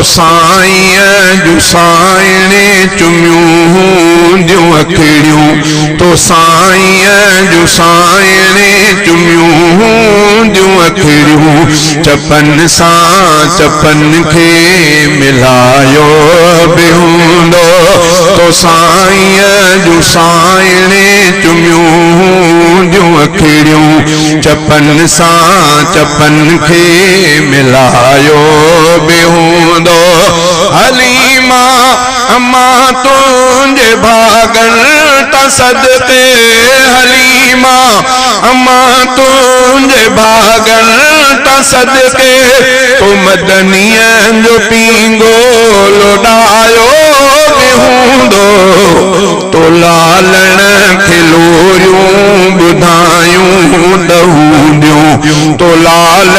تو سائينءَ جون سائڻي چميون هونديون اکڙيون، تو سائينءَ جون سائڻي چميون هونديون اکڙيون، چپن سان چپن کي ملايو به هوندو، تو سائينءَ جون سائڻي چميون هونديون اکڙيون، چپن سان چپن کي ملايو به هوندو. حليما اما تنهنجي ڀاڳن تان صدقي، حليما اما تنهنجي ڀاڳن تان صدقي، تو مدنيءَ جو پينگهو لوڏايو به هوندو، تو لالڻ کي لوريون ٻڌايون ته هونديون، تو لال